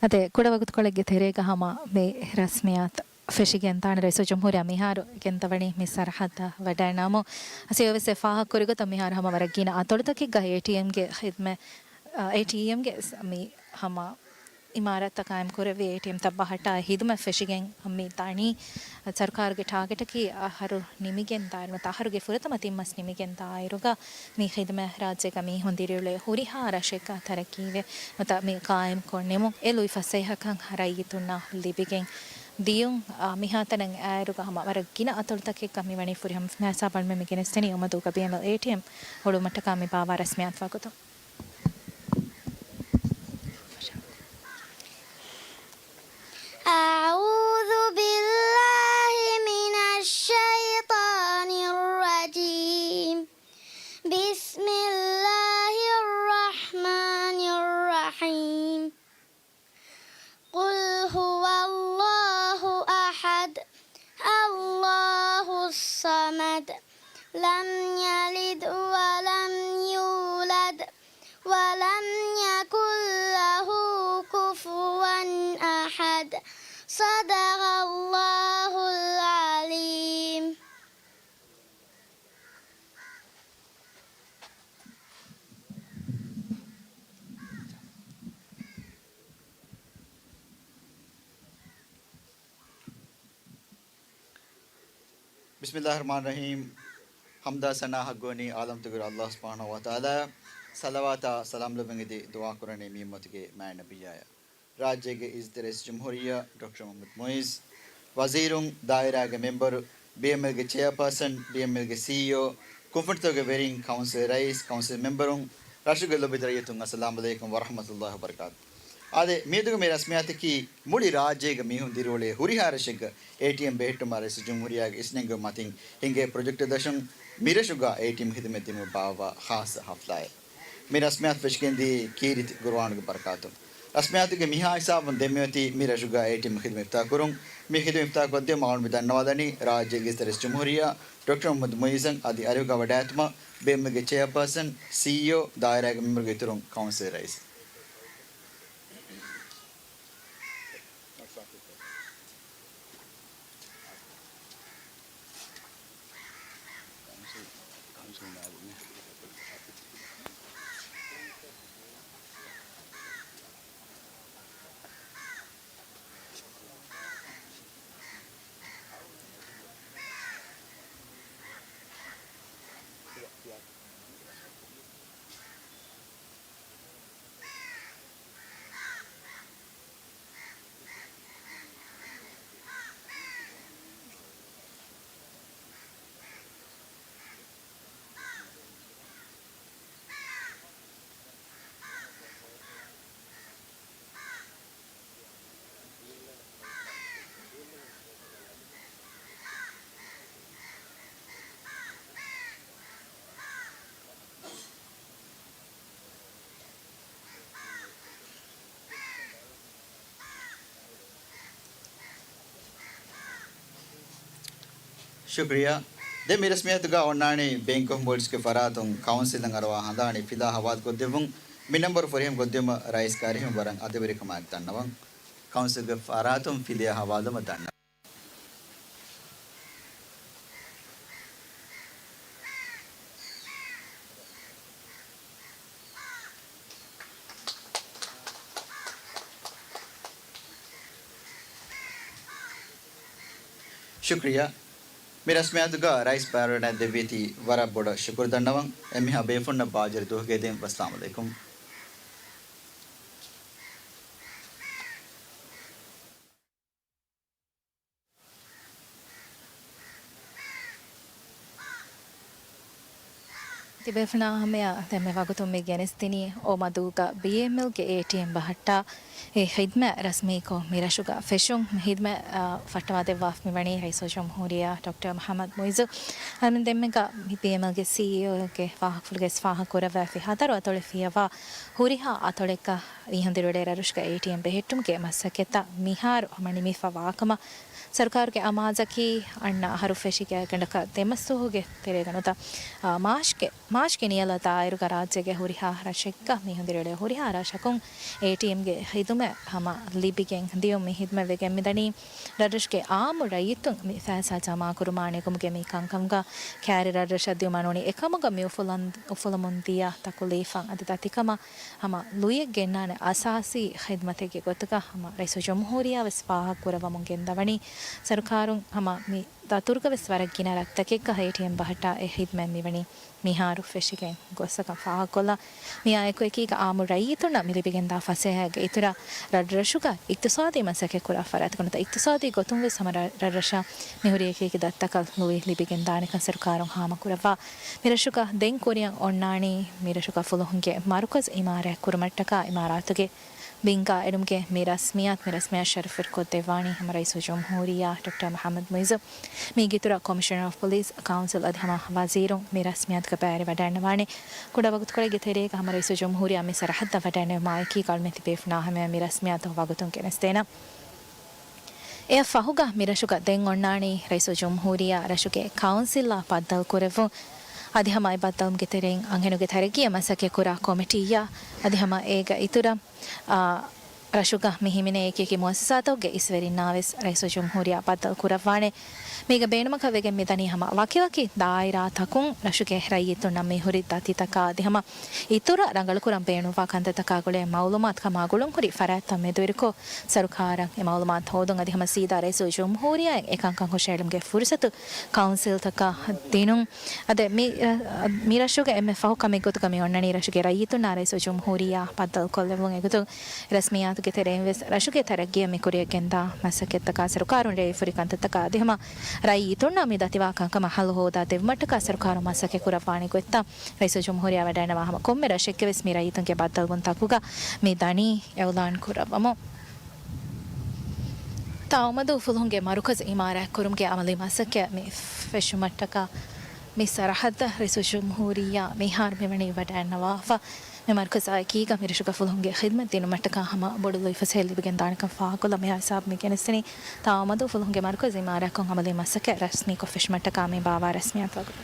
އަދި ކުޑަ ވަގުތުކޮޅެއްގެ ތެރޭގަ ހަމަ މި ރަސްމިއްޔާތު ފެށިގެންދާނެ. ރައީސުލްޖުމްހޫރިއްޔާ މިހާރު ގެންދަވަނީ މި ސަރަހައްދަށް ވަޑައިނަމު، އަސިޔޯވެސް ފާހަގަކުރި ގޮތަށް މިހާރު ހަމަ ވަރަށް ގިނަ އަތޮޅުތަކެއްގަ އޭޓީއެމްގެ ޚިދްމަތް، އޭޓީއެމްގެ މި ހަމަ އިމާރާތްތައް ޤާއިމް ކުރެއްވި އޭޓީއެމްތައް ބަހައްޓާ ހިދުމަތް ފެށިގެން މި ދަނީ. ސަރުކާރުގެ ޓާގެޓަކީ އަހަރު ނިމިގެން ދާއިރު ނުވަތަ އަހަރުގެ ފުރަތަމަ ތިން މަސް ނިމިގެން ދާއިރުގަ މި ޚިދުމަތް ރާއްޖޭގަ މީހުން ދިރިއުޅޭ ހުރިހާ ރަށެއްގަ ތަރައްޤީވެ ނުވަތަ މި ޤާއިމްކޮށް ނިމުން އެ ލުއިފަސޭހަކަން ރައްޔިތުންނަށް ލިބިގެން ދިޔުން. އާ، މިހާތަނަށް އައިރުގަ ހަމަ ވަރަށް ގިނަ އަތޮޅުތަކެއްގަ މިވަނީ ފުރިހަމަ ހިސާބުން މި ގެނެސްދެނީ އޮމަދޫގަ ބީއެމްއެލް އޭޓީއެމް ހުޅުވުމަށްޓަކާ މި ބާއްވާ ރަސްމިއްޔާތު ވަގުތު. أعوذ بالله من الشيطان الرجيم. بسم الله الرحمن الرحيم. قل هو الله أحد، الله الصمد، لم يلد ولم يولد، ولم يكن له كفوا أحد. صدق الله العظيم. ބިސްމިއްލާހި ރަޙްމާނި ރަޙީމް. ޙަމްދާ ސަނާ ޙައްޤުވަނީ ޢާލަމްތަކުގެ ރައްބު ﷲ ސުބްޙާނަހޫ ވަތަޢާލާއަށް. ޞަލަވާތާ ސަލާމް ލެއްވަން އެދި ދުޢާ ކުރަނީ މި އުއްމަތުގެ މާތް ނަބިއްޔާއަށް. ރާއްޖޭގެ އިއްޒަތްތެރި ރައީސުލްޖުމްހޫރިއްޔާ ޑޮކްޓަރ މުޙައްމަދު މުޢިއްޒު، ވަޒީރުން، ދާއިރާގެ މެމްބަރު، ބީއެމްއެލްގެ ޗެއާޕާސަން، ބީއެމްއެލްގެ ސީއީއޯ، ކުންފުނިތަކުގެ ވެރިން، ކައުންސިލް ރައީސް، ކައުންސިލް މެމްބަރުން، ރަށުގެ ލޯބިވެތި ރައްޔިތުން، އައްސަލާމް ޢަލައިކުމް ވަރަޙްމަތުﷲި ވަބަރަކާތު. އާދެ، މިއަދުގެ މި ރަސްމިއްޔާތަކީ މުޅި ރާއްޖޭގެ މީހުން ދިރިއުޅޭ ހުރިހާ ރަށެއްގަ އޭޓީއެމް ބެހެއްޓުމަށް ރައީސުލްޖުމްހޫރިއްޔާގެ އިސްނެންގެވުމަށް އެނގޭ ޕްރޮޖެކްޓްތައް ދަށުން މިރަށުގަ އޭޓީއެމް ޚިދުމަތް ދިނުމަށް ބާއްވާ ޚާއްޞަ ޙަފްލާއެއް. މި ރަސްމިއްޔާތު ފެށިގެންދިޔައީ ކީރިތި ޤުރުއާނުގެ ބަރަކާތުން. ރަސްމިއްޔާތުގެ މިހާ ހިސާބުން ދެންމެ އޮތީ މި ރަށުގަ އޭޓީއެމް ޚިދުމަތް އިފްތިތާޙް ކުރުން. މި ޚިދުމަތް އިފްތިތާޙް ކޮށްދިޔަ މައުލޫމާތު ދަންނަވާލަނީ ރާއްޖޭގެ އިއްޒަތްތެރި ރައީސުލްޖުމްހޫރިއްޔާ ޑޮކްޓަރ މުޙައްމަދު މުޢިއްޒަށް އަދި އަރިހުގަ ވަޑައިގަތުމަށް ބީއެމްއެލްގެ ޗެއާޕާސަން، ސީއީއޯ، ދާއިރާގެ މެމްބަރުގެ އިތުރުން ކައުންސިލް ރައީސް. ޝުކުރިއްޔާ. ދެން މި ރަސްމިއްޔާތުގަ އޮންނާނީ ބޭންކް އޮފް މޯލްޑިވްސްގެ ފަރާތުން ކައުންސިލަށް އަރުވާ ހަނދާނީ ފިލާ ހަވާލުކޮށްދެއްވުން. މި ނަންބަރު ފުރިހަމަ ކޮށްދިއުމަށް ރައީސް ކައިރިހެން ވަރަށް އަދެވެރިކަމާއެކު ދަންނަވަން. ކައުންސިލްގެ ފަރާތުން ފިލާ ހަވާލުވުމަށް ދަންނަވަން. ޝުކްރިއްޔާ. މި ރަސްމިއްޔާތުގަ ރައީސް ބައިވެރިވެވަޑައިދެއްވީތީ ވަރަށް ބޮޑަށް ޝުކުރު ދަންނަވަން. އެންމެހާ ބޭފުންނަށް ބާއްޖަވެރި ދުވަހެއް ދޭން. ވައްސަލާމް ޢަލައިކުމް. ތިބޭފުޅާ ހަމަޔަށް ދެންމެ ވަގުތުން މި ގެނެސްދިނީ އޮމަދޫގަ ބީއެމްއެލްގެ އޭޓީއެމް ބަހައްޓާ އެ ޚިދްމަތް ރަސްމީކޮށް މި ރަށުގަ ފެށުން. މި ޚިދްމަތް، އާ، ފައްޓަވާދެއްވާފަ މިވަނީ ރައީސުލްޖުމްހޫރިއްޔާ ޑޮކްޓަރ މުޙައްމަދު މުޢިއްޒު. އަދި ދެންމެގަ މި ބީއެމްއެލްގެ ސީއީއޯގެ ވާހަކަފުޅުގައި ވެސް ފާހަގަކުރައްވާފި ހަތަރު އަތޮޅެއް ފިޔަވާ ހުރިހާ އަތޮޅެއްގަ މީހުން ދިރިއުޅޭ ރަށްރަށުގަ އޭޓީއެމް ބެހެއްޓުމުގެ މަސައްކަތްތައް މިހާރު ހަމަ ނިމިފަ ވާކަމަށް ސަރުކާރުގެ އަމާޒަކީ އަންނަ އަހަރު ފެށި ގާތްގަނޑަކަށް ދެމަސް ދުވަހުގެ ތެރޭގަ ނުވަތަ، އާ، މާޗްގެ، މާޗްގެ ނިޔަލަށް ދާއިރުގަ ރާއްޖޭގެ ހުރިހާ ރަށެއްގަ މީހުން ދިރިއުޅޭ ހުރިހާ ރަށަކުން އޭޓީއެމްގެ ޚިދުމަތް ހަމަ ލިބިގެން ދިޔުން. މި ޚިދުމަތް ވެގެން މިދަނީ ރަށްރަށުގެ އާއްމު ރައްޔިތުން މި ފައިސާ ޖަމާކުރުމާ ނެގުމުގެ މި ކަންކަމުގަ ކައިރި ރަށްރަށަށް ދިއުމާ ނޫނީ އެކަމުގަ މި އުފުލަން-، އުފުލަމުން ދިޔަ ތަކުލީފަށް އަދި ދަތިކަމަށް ހަމަ ލުޔެއް ގެންނާނެ އަސާސީ ޚިދުމަތެއްގެ ގޮތުގަ ހަމަ ރައީސުލްޖުމްހޫރިއްޔާ ވެސް ފާހަގަކުރައްވަމުން ގެންދަވަނީ. ސަރުކާރުން ހަމަ މި ދަތުރުގަ ވެސް ވަރަށް ގިނަ ރަށްތަކެއްގަ އޭޓީއެމް ބަހައްޓާ އެ ޚިދުމަތް މިވަނީ މިހާރު ފެށިގެން ގޮއްސަކަން ފާހަގަކޮށްލާ. މިއާ އެކު އެކީގަ އާއްމު ރައްޔިތުންނަށް މި ލިބިގެންދާ ފަސޭހައިގެ އިތުރަށް ރަށްރަށުގަ އިޤްތިޞާދީ މަސައްކަތް ކުރާ ފަރާތަކުން ނުވަތަ އިޤްތިޞާދީ ގޮތުން ވެސް ހަމަ ރަށް-، ރަށްރަށަށް މިހުރި އެކި އެކި ދަތިތަކަށް ލުއި ލިބިގެންދާނެކަން ސަރުކާރުން ހާމަކުރައްވާ. މިރަށުގަ ދެން ކުރިއަށް އޮންނާނީ މިރަށުގަ ފުލުހުންގެ މަރުކަޒު އިމާރާތް ކުރުމަށްޓަކާ އިމާރާތުގެ ބިންގާ އެޅުމުގެ މި ރަސްމިއްޔާތު، މި ރަސްމިއްޔާތު ޝަރަފްވެރިކޮށްދެއްވާނީ ހަމަ ރައީސުލްޖުމްހޫރިއްޔާ ޑޮކްޓަރ މުޙައްމަދު މުޢިއްޒު. މީގެ އިތުރަށް ކޮމިޝަނަރ އޮފް ޕޮލިސް، ކައުންސިލް އަދި ހަމަ ވަޒީރުން މި ރަސްމިއްޔާތުގަ ބައިވެރިވަޑައިގަންނަވާނެ. ކުޑަ ވަގުތުކޮޅެއްގެ ތެރޭގަ ހަމަ ރައީސުލްޖުމްހޫރިއްޔާ މި ސަރަހައްދަށް ވަޑައިނެވުމާ އެކީ އަޅުމެން ތިބޭފުޅުންނާ ހަމަޔަށް މި ރަސްމިއްޔާތު ވަގުތުން ގެނެސްދޭނަން. އެއަށް ފަހުގަ މިރަށުގަ ދެން އޮންނާނީ ރައީސުލްޖުމްހޫރިއްޔާ ރަށުގެ ކައުންސިލްއާ ބައްދަލުކުރެއްވުން. އަދި ހަމަ އެ ބައްދަލުވުމުގެ ތެރެއިން އަންހެނުންގެ ތަރައްގީއަށް މަސައްކަތްކުރާ ކޮމިޓީއާ އަދި ހަމަ އޭގެ އިތުރަށް، އާ، ރަށުގަ މި ހިމެނޭ އެކި އެކި މުއައްސަސާތަކުގެ އިސްވެރިންނާވެސް ރައީސުލްޖުމްހޫރިއްޔާ ބައްދަލުކުރައްވާނެ. މީގެ ބޭނުމަކަށް ވެގެން މިދަނީ ހަމަ ވަކިވަކި ދާއިރާތަކުން ރަށުގެ ރައްޔިތުންނަށް މިހުރި ދަތިތަކާ އަދި ހަމަ އިތުރަށް ރަނގަޅުކުރަން ބޭނުންވާ ކަންތައްތަކާ ގުޅޭ މައުލޫމާތު ކަމާ ގުޅުންހުރި ފަރާތްތައް މެދުވެރިކޮށް، ސަރުކާރަށް އެ މައުލޫމާތު ހޯދުން އަދި ހަމަ ސީދާ ރައީސުލްޖުމްހޫރިއްޔާއަށް އެކަންކަން ހުށައެޅުމުގެ ފުރުސަތު ކައުންސިލްތަކަށް ދިނުން. އަދި މި، މި ރަށުގެ އެންމެ ފަހު ކަމެއް ގޮތުގަ މި އޮންނަނީ ރަށުގެ ރައްޔިތުންނާ ރައީސުލްޖުމްހޫރިއްޔާ ބައްދަލުކޮށްލެއްވުން. އެގޮތުން ރަސްމިއްޔާތުގެ ތެރެއިން ވެސް ރަށުގެ ތަރައްގީއަށް މި ކުރިއަށް ގެންދާ މަސައްކަތްތަކާ، ސަރުކާރުން ރޭވިފުރި ކަންތައްތަކާ އަދި ހަމަ ރައްޔިތުންނަށް މި ދަތިވާ ކަންކަމަށް ހައްލު ހޯދާ ދެއްވުމަށްޓަކާ ސަރުކާރުން މަސައްކަތް ކުރައްވާނެ ގޮތްތައް ރައީސުލްޖުމްހޫރިއްޔާ ވަޑައިންނަވާ ހަމަ ކޮންމެ ރަށެއްގެ ވެސް މި ރައްޔިތުންގެ ބައްދަލުވުންތަކުގަ މި ދަނީ އިޢުލާން ކުރައްވަމުން. ތާއުމަދޫ ފުލުހުންގެ މަރުކަޒު އިމާރާތްކުރުމުގެ އަމަލީ މަސައްކަތް މި ފެށުމަށްޓަކާ މި ސަރަހައްދަށް ރައީސުލްޖުމްހޫރިއްޔާ މިހާރު މިވަނީ ވަޑައިންނަވާފަ. މި މަރުކަޒާ އެކީގަ މިރަށުގަ ފުލުހުންގެ ޚިދުމަތް ދިނުމަށްޓަކާ ހަމަ ބޮޑު ލުއިފަސޭހަ ލިބިގެންދާނެކަން ފާހަގަކޮށްލާ، މި ހިސާބު މި ގެނެސްދިނީ ތާއުމަދޫ ފުލުހުންގެ މަރުކަޒު އިމާރާތްކޮށް އަމަލީ މަސައްކަތް ރަސްމީކޮށް ފެށުމަށްޓަކާ މި ބާވާ ރަސްމިއްޔާތު ވަގުތު.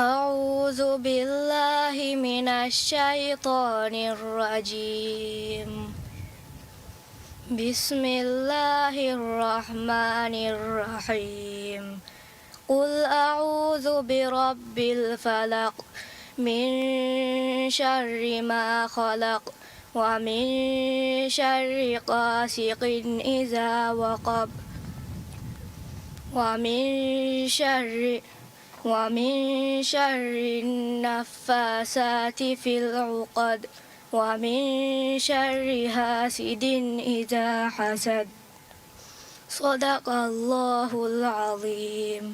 أعوذ بالله من الشيطان الرجيم. بسم الله الرحمن الرحيم. قل أعوذ برب الفلق. من شر ما خلق. ومن شر غاسق إذا وقب. ومن شر، ومن شر النفاثات في العقد. ومن شر حاسد إذا حسد. صدق الله العظيم.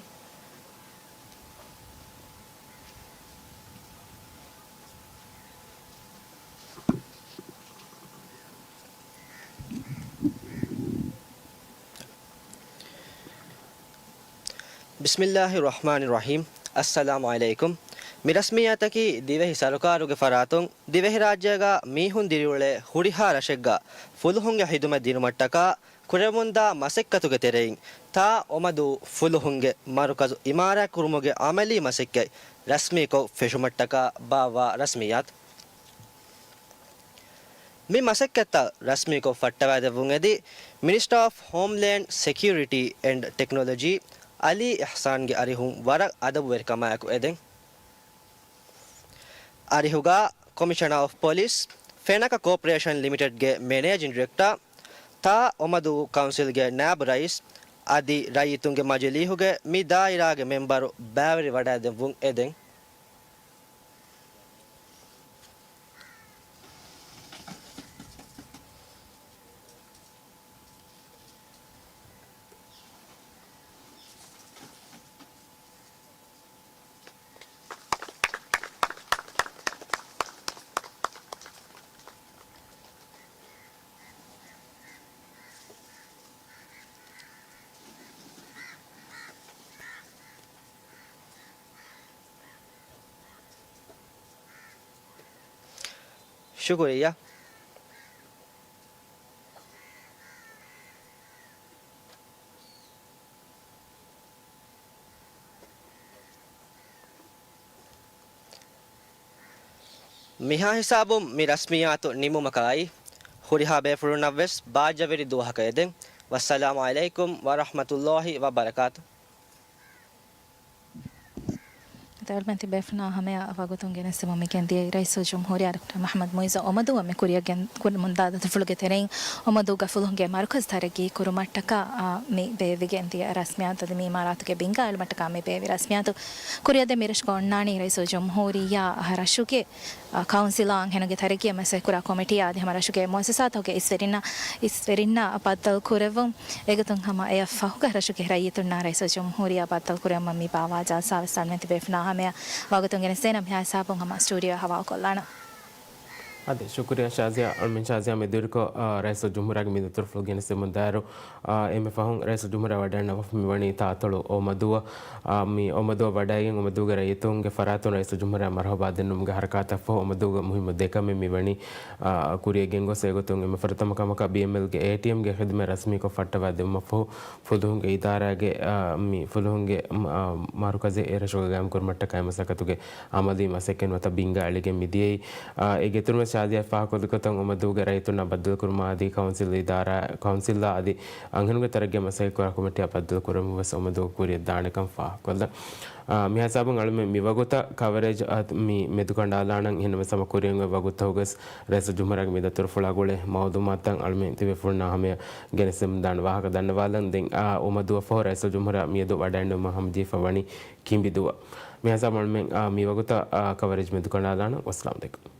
بسم الله الرحمن الرحيم. السلام عليكم. މި ރަސްމިއްޔާތަކީ ދިވެހި ސަރުކާރުގެ ފަރާތުން ދިވެހިރާއްޖޭގަ މީހުން ދިރިއުޅޭ ހުރިހާ ރަށެއްގަ ފުލުހުންގެ ޚިދުމަތް ދިނުމަށްޓަކާ ކުރެވެމުންދާ މަސައްކަތުގެ ތެރެއިން ތާ އޮމަދޫ ފުލުހުންގެ މަރުކަޒު އިމާރާތްކުރުމުގެ ޢަމަލީ މަސައްކަތް ރަސްމީކޮށް ފެށުމަށްޓަކާ ބާއްވާ ރަސްމިއްޔާތު. މި މަސައްކަތްތައް ރަސްމީކޮށް ފައްޓަވައިދެއްވުން އެދި، މިނިސްޓަރ އޮފް ހޯމްލޭންޑް ސެކިއުރިޓީ އެންޑް ޓެކްނޮލޮޖީ އަލީ އިޙްސާންގެ އަރިހުން ވަރަށް އަދަބުވެރިކަމާއެކު އެދެން. އަރިހުގަ ކޮމިޝަނަރ އޮފް ޕޮލިސް، ފެނަކަ ކޯޕަރޭޝަން ލިމިޓެޑްގެ މެނޭޖިން ޑިރެކްޓަރ، ތާ އޮމަދޫ ކައުންސިލްގެ ނާއިބު ރައީސް އަދި ރައްޔިތުންގެ މަޖިލީހުގެ މި ދާއިރާގެ މެމްބަރު ބައިވެރިވަޑައިދެއްވުން އެދެން. ޝުކުރިއްޔާ. މިހާ ހިސާބުން މި ރަސްމިއްޔާތު ނިމުމަކަށް އައީ. ހުރިހާ ބޭފުޅުންނަށްވެސް ބާއްޖަވެރި ދުވަހަކަށް އެދެން. ވައްސަލާމު ޢަލައިކުމް ވަރަޙްމަތުﷲި ވަބަރަކާތު. އަޅުމެން ތިބޭފުޅުންނާ ހަމަޔަށް ވަގުތުން ގެނެސްދެމުން މި ގެންދިޔައީ ރައީސުލްޖުމްހޫރިއްޔާ ޑޮކްޓަރ މުޙައްމަދު މުޢިއްޒު އޮމަދޫއަށް މި ކުރިއަށް ގެން ކުރަމުންދާ ދަތުރުފުޅުގެ ތެރެއިން އޮމަދޫގަ ފުލުހުންގެ މަރުކަޒު ތަރައްގީ ކުރުމަށްޓަކާ، އާ، މި ބޭއްވިގެން ދިޔަ ރަސްމިއްޔާތު އަދި މި އިމާރާތުގެ ބިންގާ އެޅުމަށްޓަކާ މި ބޭއްވި ރަސްމިއްޔާތު ކުރިއަށް ދޭން މިރަށުގަ އޮންނާނީ ރައީސުލްޖުމްހޫރިއްޔާ ރަށުގެ އާ، ކައުންސިލާ އަންހެނުންގެ ތަރައްގީއަށް މަސައްކަތްކުރާ ކޮމިޓީއާ އަދި ހަމަ ރަށުގެ މުއައްސަސާތަކުގެ އިސްވެރިންނާ، އިސްވެރިންނާ ބައްދަލު ކުރެއްވުން. އެގޮތުން ހަމަ އެއަށް ފަހުގަ ރަށުގެ ރައްޔިތުންނާ ރައީސުލްޖުމްހޫރިއްޔާ ބައްދަލު ކުރެއްވުމަށް މި ބާއްވާ ޖަލްސާ ވެސް އަޅުމެން ތިބޭފުޅުންނާ ހަމަޔަށް ވަގުތުން ގެނެސްދޭނަން މިހާ ހިސާބުން ހަމަ ސްޓޫޑިއޯއަށް ހަވާލުކޮށްލާނަން. އަދި ޝުކުރިއްޔާ ޝާޒިޔާ، އަޅުމެން ޝާޒިޔާ މެދުވެރިކޮށް، އާ، ރައީސުލްޖުމްހޫރިއްޔާގެ މި ދަތުރުފުޅު ގެނެސްދެމުން ދާއިރު، އާ، އެންމެ ފަހުން ރައީސުލްޖުމްހޫރިއްޔާ ވަޑައިގަންނަވާފަ މިވަނީ ތާއަތޮޅު އޮމަދޫއަށް. އާ، މި އޮމަދޫއަށް ވަޑައިގެން އޮމަދޫގެ ރައްޔިތުންގެ ފަރާތުން ރައީސުލްޖުމްހޫރިއްޔާ މަރުޙަބާ ދެންނެވުމުގެ ހަރަކާތަށްފަހު އޮމަދޫގެ މުހިއްމު ދެ ކަމެއް މިވަނީ، އާ، ކުރިއަށް ގެންގޮސް އެގޮތުން އެންމެ ފުރަތަމަ ކަމަކަށް ބީއެމްއެލްގެ އޭޓީއެމްގެ ޚިދުމަތް ރަސްމީކޮށް ފައްޓަވާ ދެއްވުމަށްފަހު ފުލުހުންގެ އިދާރާގެ، އާ، މި ފުލުހުންގެ، މަ-، އާ، މަރުކަޒެއް އެ ރަށުގަ ގާއިމްކުރުމަށްޓަކާ އެ މަސައްކަތުގެ އަމަލީ މަސައްކަތް ނުވަތަ ބިންގާ އެޅިގެން މިދިޔައީ. އާ، އޭގެ އިތުރުންވެސް ޝާޒިޔާ ފާހަގަކޮށްލި ގޮތަށް އޮމަދޫގެ ރައްޔިތުންނާ ބައްދަލުކުރުމާ އަދި ކައުންސިލް އިދާރާ، ކައުންސިލްއާ އަދި އަންހެނުންގެ ތަރައްގީއަށް މަސައްކަތްކުރާ ކޮމިޓީއާ ބައްދަލުކުރުމަށްވެސް އޮމަދޫ ކުރިއަށް ދާނެކަން ފާހަގަކޮށްލަން. އާ، މިހާ ހިސާބުން އަޅުމެން މިވަގުތަށް ކަވަރޭޖް މި މެދުކަނޑާލާނަން. އެހެންނަމަވެސް ހަމަ ކުރިއަށް އޮތް ވަގުތުތަކުގަވެސް ރައީސުލްޖުމްހޫރިއްޔާގެ މި ދަތުރުފުޅާ ގުޅޭ މައުލޫމާތުތައް އަޅުމެން ތިބޭފުޅުންނާ ހަމަޔަށް ގެނެސްދެމުންދާން ވާހަކަ ދަންނަވާލަން. ދެން އާ، އޮމަދޫއަށްފަހު ރައީސުލްޖުމްހޫރިއްޔާ މިއަދު ވަޑައިގެންނެވުމަށް ހަމަޖެހިފަ ވަނީ ކިނބިދުވަށް. މިހާ ހިސާބުން އަޅުމެން، އާ، މިވަގުތަށް، އާ، ކަވަރޭޖް މެދުކަނޑާލާނަން. ވައްސަލާމް ޢަލައިކުމް.